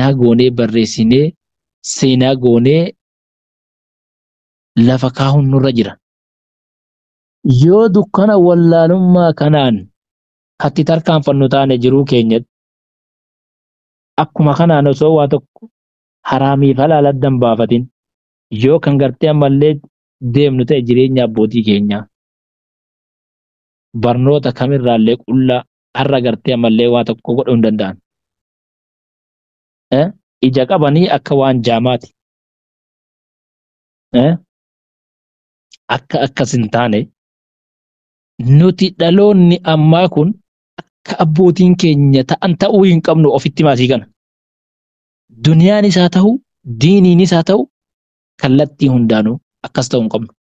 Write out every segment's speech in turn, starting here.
Goonee barreessinee seenaa goonee lafa kaa'uun nurra jira. Yoo dukkana wallaalummaa kanaan katti tarkaanfannu taane jiruu keenyatti akkuma kanaan osoo waa tokko haraamiif halaala adda hin baafatin yoo kan gartee ammallee deemnu ta'e jireenya abbootii keenyaa barnoota kamirraallee qullaa har'a gartee ammallee waa tokko godhuu hin danda'an. Ija qabanii akka waan jaamaati. Akka akkas hin taane nuti dhaloonni ammaa kun akka abbootiin keenya ta'an ta'uu hin qabnu ofitti maasii kana. Duniyaan isaa ta'u, diiniin isaa ta'u, kallattii hundaanuu akkas ta'uu hin qabnu.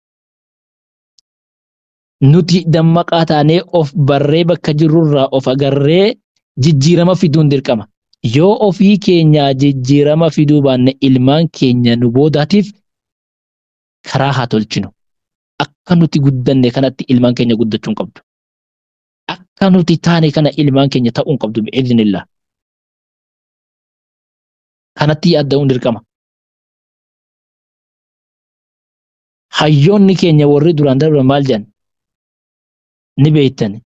Nuti dammaqaa taanee of barree bakka jirrurraa of agarree jijjiirama fiduun dirqama. Yoo ofii keenyaa jijjiirama fiduu baanne ilmaan keenya nu boodaatiif karaa haa tolchinu. Akka nuti guddanne kanatti ilmaan keenya guddachuu hin qabdu. Akka nuti taane kana ilmaan keenya ta'uu hin qabdu bi'iznillah. Kanatti yaadda'uun dirqama. Hayyoonni keenya warri duraan darban maal jedhan? Ni beektani.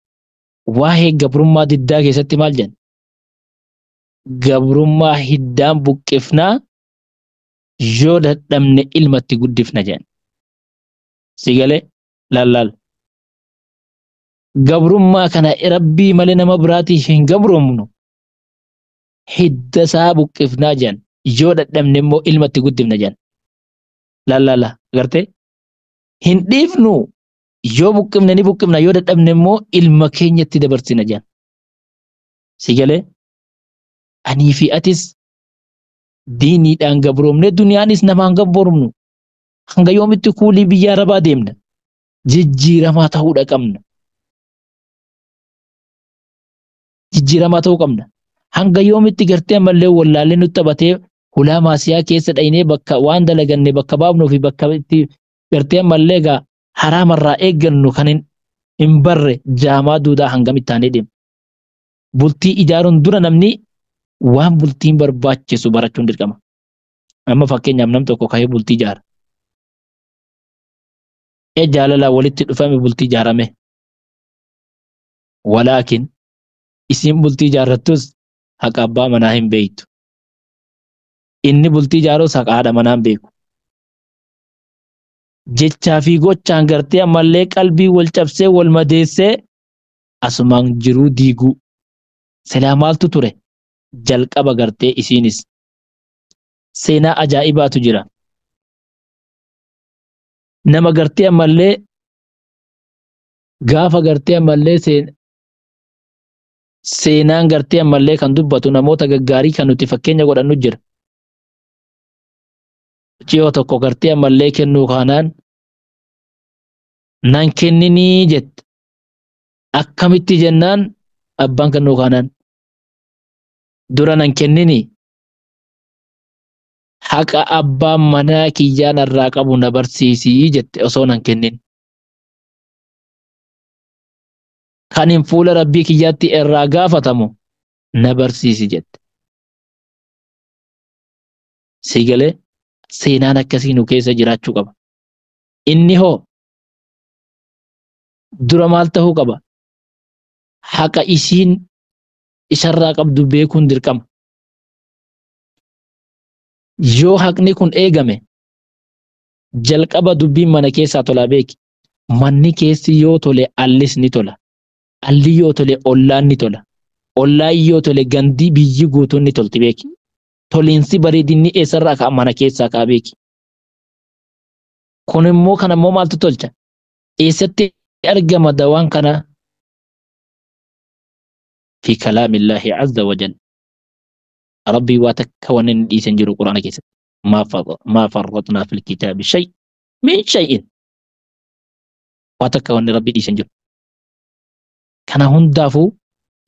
Waa'ee gabrummaa diddaa keessatti maal jedhan? Gabrummaa hiddaan buqqifnaa yoo dadhabne ilmatti guddifna jedhan. Si galee laal. Gabrummaa kana rabbii malee nama biraatii hin gabroomnu. Hidda isaa buqqifnaa jedhan. Yoo dadhabne immoo ilmatti guddifna jedhan. Laal gartee? Hin dhiifnu yoo buqqifne ni buqqifna yoo dadhabne immoo ilma keenyatti dabarsina jedhan. Si galee? Anii fi atis diiniidhaan gabroomne duniyaanis namaan gabroomnu. Hanga yoomitti kuulii biyya arabaa deemna. Jijjiiramaa ta'uudha qabna. Jijjiiramaa ta'uu qabna. Hanga yoomitti gartee ammallee wallaallee nutti taphatee hulaa maasiyaa keessa dhaynee bakka waan dalaganne bakka baafnuu fi bakka itti gartee ammallee egaa haraamarraa eeggannu kan hin barre jaamaa duudaa hangamitti taanee deemna. Bultii ijaaruun dura namni waan bultiin barbaachisu barachuun dirqama. Amma fakkeenyaaf nam tokko ka'ee bultii ijaara. Jaalalaa walitti dhufame bultii ijaarame. Walaakin isin bultii ijaarrattus haqa abbaa manaa hin beektu. Inni bultii ijaarus haqa haadha manaa hin beeku. Jechaa fi gochaan gartee ammallee qalbii wal cabsee wal madeessee asumaan jiruu diiguu. Silaa maaltu ture? Jalqaba gartee isiinis. Seenaa ajaa'ibaatu jira. Nama gartee ammallee gaafa gartee ammallee seenaan gartee ammallee kan dubbatu namoota gaggaarii kan nuti fakkeenya godhannu jira. Ji'a tokko gartee ammallee kennuu kaanaan nan kenninii jette. Akkamitti jennaan abbaan kennuu kaanaan dura nan kenninii haqa abbaan manaa kiyyaa narraa qabu na barsiisii jette osoo nan kennin. Kan hin fuula rabbii kiyyaatti irraa gaafatamu na barsiisi jette. Si galee seenaan akkasii nu keessa jiraachuu qaba. Inni hoo dura maal ta'uu qaba? Haqa isiin isarraa qabdu beekuun dirqama. Yoo haqni kun eegame jalqaba dubbiin mana keessaa tolaa beeki. Manni keessi yoo tole allis ni tola. Alli yoo tole ollaan ni tola. Ollaan yoo tole gandii biyyi guutuun ni tolti beeki. Toliinsi bareedinni eessarraa ka'a mana keessaa ka'a beeki. Kun immoo kan ammoo maaltu tolcha? Eessatti argama dawaan kana? Fi kalaamillaahi azza wa jal. Rabbii waa takka wanni inni dhiisan jiru Quraana keessatti. Maa farratnaa fil kitaabi shay min shay'in. Waa takka wanni Rabbii dhiisan jiru. Kana hundaafuu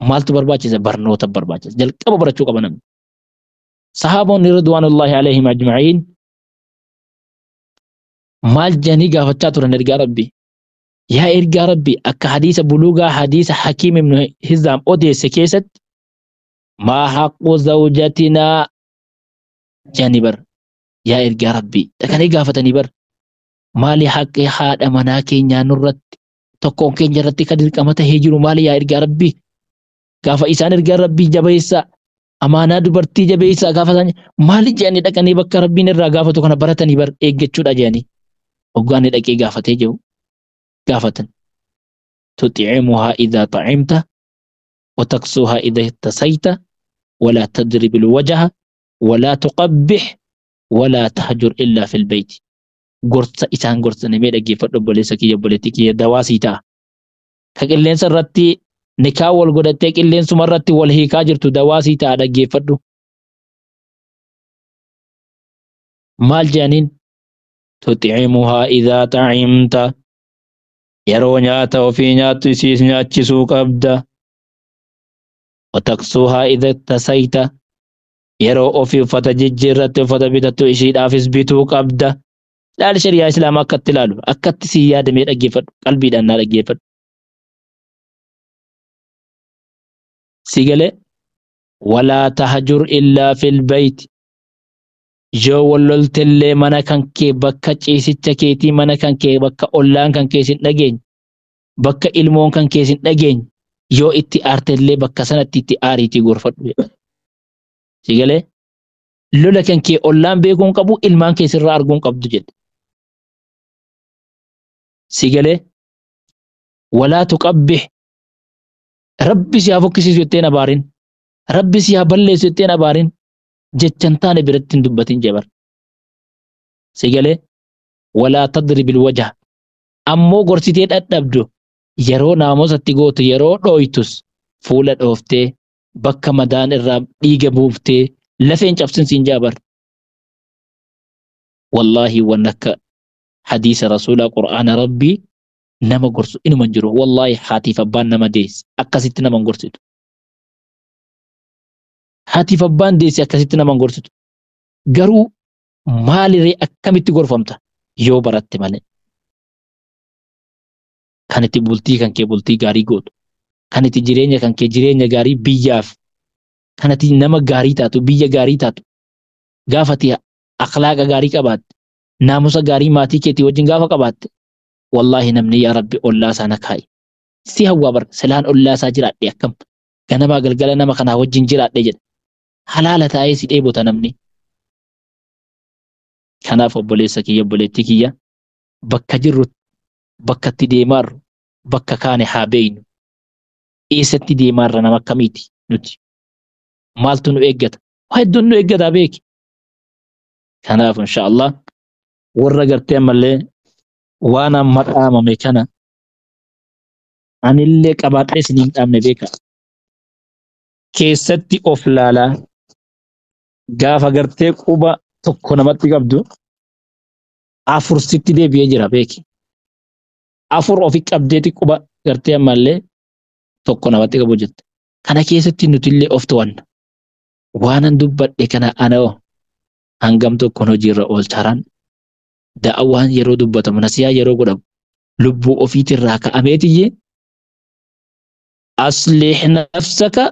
maaltu barbaachisa? Barnoota barbaachisa. Jalqaba barachuu qaba namni. Sahaabonni ridwaanullaahi alayhim ajma'iin maal jedhanii gaafachaa turan ergaa Rabbii? Yaa ergaa Rabbii akka hadiisa buluugaa hadiisa Hakiim ibn Hizaam odeesse keessatti maa haqqu zawjatinaa Jedhanii bar. Yaa ergaa Rabbii dhaqanii gaafatanii bar. Maali haqqi haadha manaa keenyaa nurratti tokkoon keenya irratti kan dirqama tahee jiru maali yaa ergaa Rabbii? Gaafa isaan ergaa Rabbii jabeessaa amaanaa dubartii jabeessaa gaafa isaan maali jedhanii dhaqanii bakka Rabbiin irraa gaafatu kana baratanii bar eeggachuudha jedhanii. Hoggaan dhaqee gaafatee jiru gaafatan. Tutcimuhaa idhaa xacimta wa taksuuhaa idhaa ittasayta walaa tadrib alwajaha walaa tuqabbix walaa tahjur illaa fil beyti. Gorsa isaan gorsanii mee dhaggeeffadhu obboleessa kiyya obboleettii kiyya dawaa sii ta'a. Ka qilleensa irratti nikaa wal godhattee qilleensuma irratti wal hiikaa jirtu dawaa sii ta'a dhaggeeffadhu. Maal jedhaniin? Tutcimuhaa idhaa xacimta. Yeroo nyaata ofii nyaattu isiis nyaachisuu qabda. Wa taksuuhaa idhaa ittasayta. Yeroo ofii uffata jijjiirratte uffata bitattu ishiidhaafis bituu qabda. Ilaali shari'aa Islaamaa akkatti ilaalu akkatti sii yaadamee dhaggeeffadhu qalbiidhaan naa dhaggeeffadhu. Si galee walaa tahjur illaa fil bayti. Yoo wal loltellee mana kan kee bakka ciisicha keetii mana kan kee bakka ollaan kan kee sin dhageenye bakka ilmoon kan kee sin dhageenye yoo itti aartellee bakka sanatti itti aariitii gorfadhu. Si galee lola kan kee ollaan beekuu hin qabu ilmaan kee sirraa arguu hin qabdu jedhe. Si galee walaa tuqabbih Rabbi si haa fokkisiisu jetteen abaarin Rabbi si haa balleessu jetteen abaarin jechan taane biratti hin dubbatin jebar. Si galee walaa tadribil wajha ammoo gorsitee dhadhabdu yeroo naamusatti gootu yeroo dhooytus fuula dhooftee bakka madaan irraa dhiiga buuftee lafeen cabsin siin jaabar. Wallaahi waan akka hadiisa rasuulaa qur'aana Rabbii nama gorsu inuma hin jiru. Wallaahi haatiif abbaan nama deesse akkasitti nama hin gorsitu. Haatiif abbaan deesse akkasitti nama hin gorsitu. Garuu maaliree akkamitti gorfamta yoo baratte malee. Kan itti bultii kan kee bultii gaarii gootu. Kan itti jireenya kan kee jireenya gaarii biyyaaf. Kan ati nama gaarii taatu biyya gaarii taatu. Gaafa ati akhlaaqa gaarii qabaatte. Naamusa gaarii maatii keetii wajjin gaafa qabaatte. Wallaahi namni yaa Rabbi ollaa isaa na kaa'i. Si hawwaa bar silaan ollaa isaa jiraadhe akkam. Ganamaa galgala nama kanaa wajjin jiraadhe jedha. Halaala taa'ee si dheebota namni. Kanaaf obboleessa kiyya obboleettii kiyya bakka jirru bakka itti deemaarru bakka kaane haa beeynu. Eessatti deemaarra nama akkamiiti nuti? Maaltu nu eeggata? Waa hedduun nu eeggataa beeki. Kanaaf inshaallah warra gartee ammallee waan amma dhaamame kana anillee qabaadhee isin hin dhaamne beeka. Keessatti of laalaa gaafa gartee quba tokko namatti qabdu afur sitti deebi'ee jira beeki. Afur ofi qabdeeti quba gartee ammallee tokko namatti qabu jirti. Kana keessatti nutillee of to'anna. Waanan dubbadhe kana anoo hangam tokkoon hojiirra oolchaaraan da'awaan yeroo dubbatamu nasiyaa yeroo godhamu lubbuu ofiitirraa ka'ameetiyyee aslih nafsaka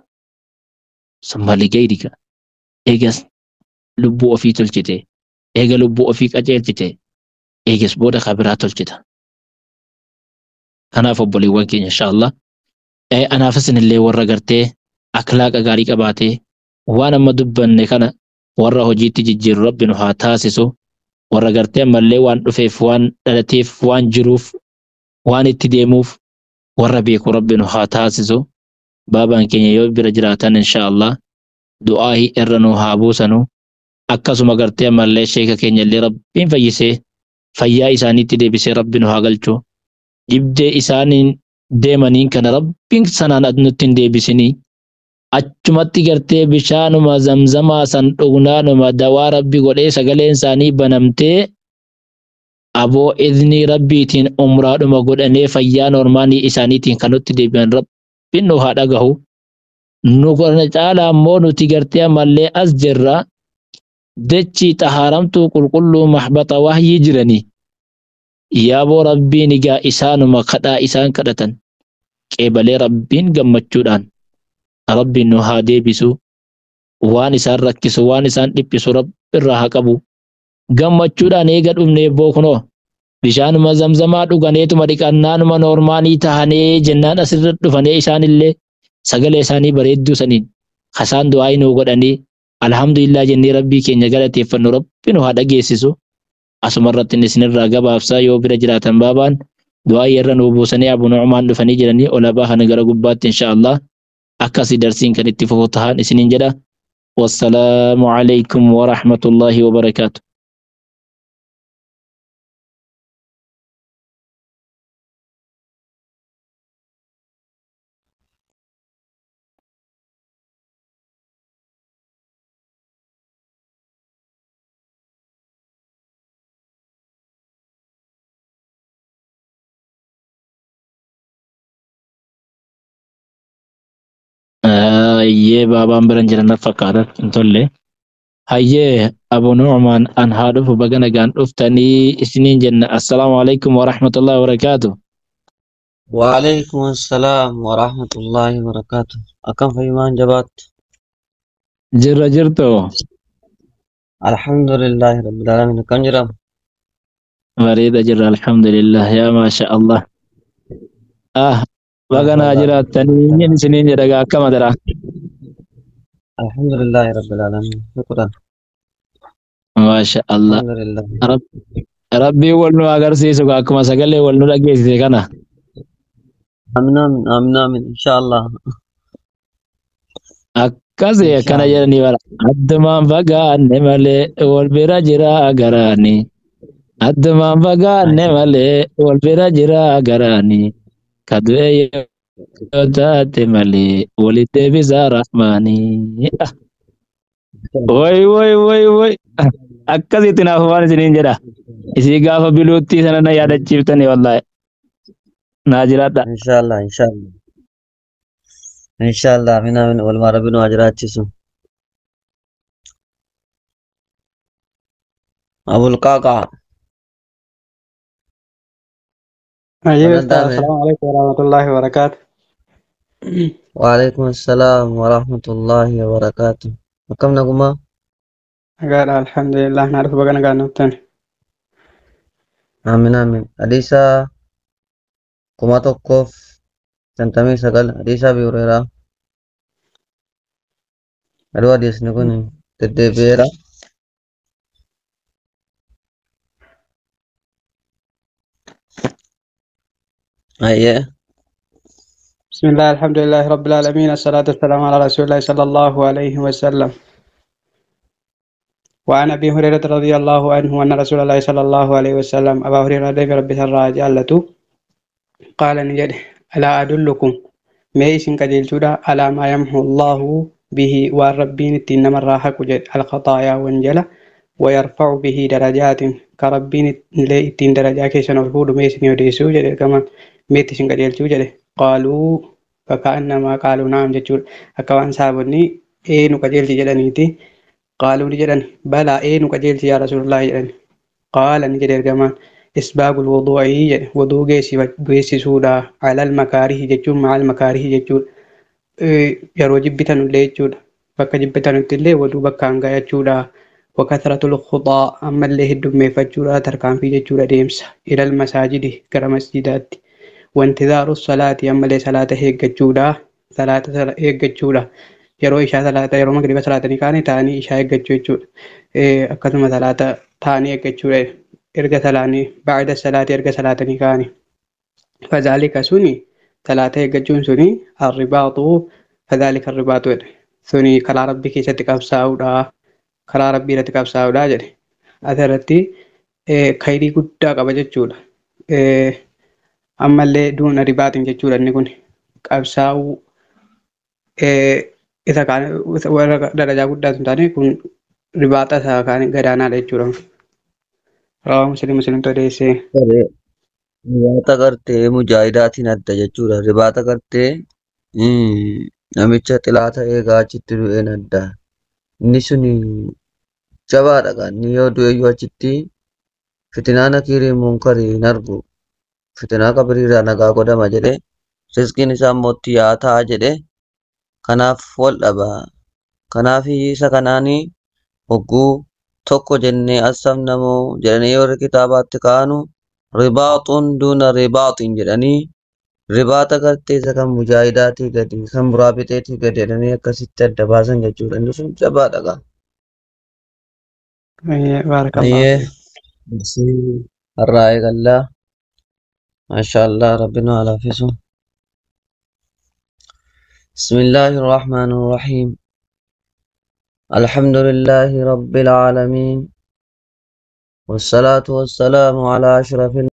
summa ligayrika. Eegas lubbuu ofii tolchite eega lubbuu ofii qajeelchite eegas booda ka biraa tolchita. Kanaaf obboleewwan keenya inshaallah anaaf isinillee warra gartee akhlaaqa gaarii qabaatee waan amma dubbanne kana warra hojiitti jijjiiru Rabbi nu haa taasisu. Warra gartee ammallee waan dhufeef waan dhalateef waan jiruuf waan itti deemuuf warra beeku Rabbi nu haa taasisu. Baabaan keenya yoo bira jiraatan inshaallah du'aahii irra nu haa buusanu. Akkasuma gartee ammallee sheeka keenya illee Rabbiin fayyisee fayyaa isaaniitti deebisee Rabbi nu haa galchu. Dhibdee isaaniin deemaniin kana Rabbiin sanaan nutti hin deebisinii. Achumatti gartee bishaanuma zamzamaa san dhugnaanuma dawaa Rabbi godhee sagaleen isaanii banamtee aboo idnii Rabbiitiin umraadhuma godhanee fayyaa normaalii isaaniitiin kan nutti deebi'an Rabbiin nu haa dhagahu. Nu kana caalaa immoo nuti gartee ammallee as jirra. Dachii xahaaramtuu qulqulluu mahbata wahyii jiranii. Yaaboo Rabbiin egaa isaanuma kadhaa isaan kadhatan qeebalee Rabbiin gammachuudhaan Rabbiin nu haa deebisu. Waan isaan rakkisu waan isaan dhiphisu Rabbi irraa haa qabu. Gammachuudhaan eega dhufnee bookunoo bishaanuma zamzamaa dhuganeetuma dhiqannaanuma noormaanii tahanee jennaan asirra dhufanee isaanillee sagalee isaanii bareedduu saniin kasaan du'aa nuu godhanii alhamdulillah jennee Rabbii keenya galateeffannu Rabbi nu haa dhageessisu. Asumarratti inni isinirraa gabaabsaa yoo bira jiraatan baabaan du'aa irra nuu buusanii Abu Nu'maan dhufanii jiranii ol bahan gara gubbaatti inshaallah akkasii darsiin kan itti fufu tahan isiniin jedha. Wassalaamu alaykum wa rahmatullahi wa barakaatu. Hayyee baabaan biran jiran na fakkaata hin tolle. Hayyee Abu Nu'maan an haa dhufu baga nagaan dhuftanii isiniin jenna. Assalaamu alaykum wa rahmatullahi wa barakaatu. وعليكم السلام ورحمة الله وبركاته. أكم فيمان جبات؟ Jirra jirtu. الحمد لله رب العالمين. كم جرام؟ Bareeda jirra alhamdulillah yaa maasha Allah. Ah baga naa jiraattanii isiniin jedha gaa akkama dara. الحمد لله رب العالمين. شكرا. Maasha Allah. الحمد لله. Rabbii wal nu agarsiisu gaa akkuma sagalee wal nu dhageessise kana. آمين آمين آمين آمين إن شاء الله. Akkasii إن شاء akkana الله. jedhanii bara. Addumaan fagaanne malee wal bira jira garaani. Addumaan fagaanne malee wal bira jira garaani. Ka du'e yoo taate malee walitti deebisaa rahmaani. Woy woy woy woy. Akkasitti naaf waan isiniin jedha. Isii gaafa biluutti sana na yaadachiiftani wallaahi. Naa jiraadha. إن شاء الله إن شاء الله إن شاء الله آمين آمين والما ربنا أجراتشسو. أبو القعقاع. أيوة أستاذ، دامي. السلام عليكم ورحمة الله وبركاته. وعليكم السلام ورحمة الله وبركاته. كم نقوم؟ قال الحمد لله نعرف بقنا قال نبتن. آمين آمين. حديثة كما توقف 59 حديث أبي هريرة. أدو حديث نكون تدبيرا. أيه. بسم الله الحمد لله رب العالمين الصلاة والسلام على رسول الله صلى الله عليه وسلم. وعن أبي هريرة رضي الله عنه أن رسول الله صلى الله عليه وسلم أبا هريرة رضي ربي الراجع قال نجد ألا أدلكم ميسن قجيل على ما يمحو الله به والربين التين راحك الخطايا وانجلة ويرفع به درجات كربين التين درجات كيسن الفود ميسن يوديسو جد كما ميتسن قجيل جد قالوا فكأنما قالوا نعم جدول أكوان سابني إيه نقجيل جدنيتي قالوا نجدن بلى إيه نقجيل يا رسول الله جدن قال نجد كما إسباغ الوضوء وضوء جيسي سودا على المكاره جتون مع المكاره جتون yeroo jibbitanullee jechuudha. Bakka jibbitanutti illee waduu bakka hangaa jechuudha. وكثرة الخطى ammallee heddummeeffachuudha tarkaanfii jechuudha deemsa. إلى المساجد gara masjidaatti. وانتظار الصلاة ammallee salaata eeggachuudha. Salaata eeggachuudha. Yeroo ishaa salaata yeroo magriba salaatanii kaanii ta'anii ishaa eeggachuu jechuudha. Akkasuma salaata ta'anii eeggachuudha. Erga salaanii ba'da salaati erga salaatanii kaanii. فذلك سني salaata eeggachuun suni arribaatu فذلك الرباط jedhe. Suni karaa rabbii keessatti qabsaa'uudha. Karaa rabbii irratti qabsaa'uudha jedhe. Asirratti khayrii guddaa qaba jechuudha. Ammallee duuna ribaatiin jechuudha inni kun qabsaa'uu isa kaan warra darajaa guddaa sun taane kun ribaaxa isaa kaan gadaanaadha jechuudha. Rawaa Muslim Muslimtu odeesse. Ribaata gartee mujaahidaatiin adda jechuudha. Ribaata gartee namicha xilaata eegaa achitti du'een adda. Inni sun jabaadha kan inni yoo du'e iyyuu achitti fitinaa nakiirii munkarii hin argu. Fitinaa qabiriirraa nagaa godhama jedhe. Riskiin isaa immoo itti yaa ta'a jedhe. Kanaaf wal dhaba. Kanaaf isa kanaanii hogguu tokko jennee assamnamoo jedhanii warri kitaabaatti kaa'anu ribaaxuun duuna ribaaxin jedhanii ribaata gartee isa kan mujaahidaatii gadi kan muraabixeetii gadi jedhanii akkasitti adda baasan jechuudha. Inni sun jabaadha gaa. Baarakallahu Ayyee fiik. Har'aa eegallaa. Maashaallah rabbi nu haa laaffisu. بسم الله الرحمن الرحيم الحمد لله رب العالمين والصلاة والسلام على أشرف